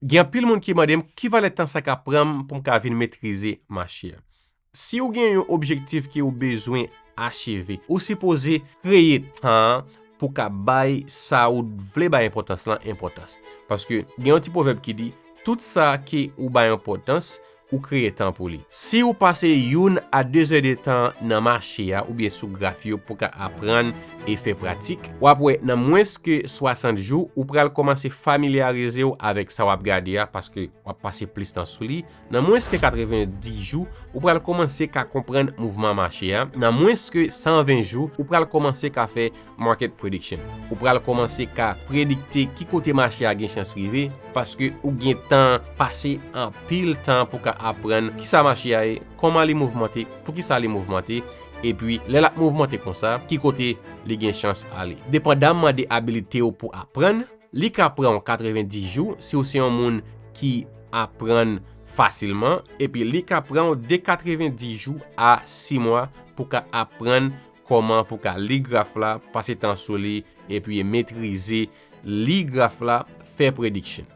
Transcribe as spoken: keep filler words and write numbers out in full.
Gen anpil moun ki mande m ki valè tan sa ka pran m pou m ka vin metrize mache a. Si w gen yon objektif ke w bezwen acheve, ou sipoze kreye tan an pou ka bay sa ou vle bay enpòtans lan enpòtans. Paske gen yon ti pwovèb ki di, tout sa ke ou bay enpòtans, ou kreye tan pou li. Si ou pase youn a de zè de tan nan mache a oubyen sou graf yo pou ka aprann e fè pratik, w ap wè nan mwens ke swasant jou, ou pral kòmanse familyarize w avèk sa w ap gade a, paske w ap pase plis tan sou li. Nan mwens ke katrevenndis jou, ou pral kòmanse ka konprann mouvman mache a. Nan mwens ke san ven jou, ou pral kòmanse ka fè market prediction. Ou pral kòmanse ka predikte ki kote mache a gen chans rive, paske ou gen tan pase anpil tan pou ka aprann kisa mache a ye, kòman li mouvmante, poukisa li mouvmante, epi lè l ap mouvmante konsa, ki kote li gen chans ale. Depandamman de abilite w pou aprann, li ka pran w katrevenndis jou si w se yon moun ki aprann fasilman, epi li ka pran w de katrevenndis jou a sis mwa pou ka aprann kòman pou ka li graf la, pase tan sou li, epi metrize li graf la, fè prediction.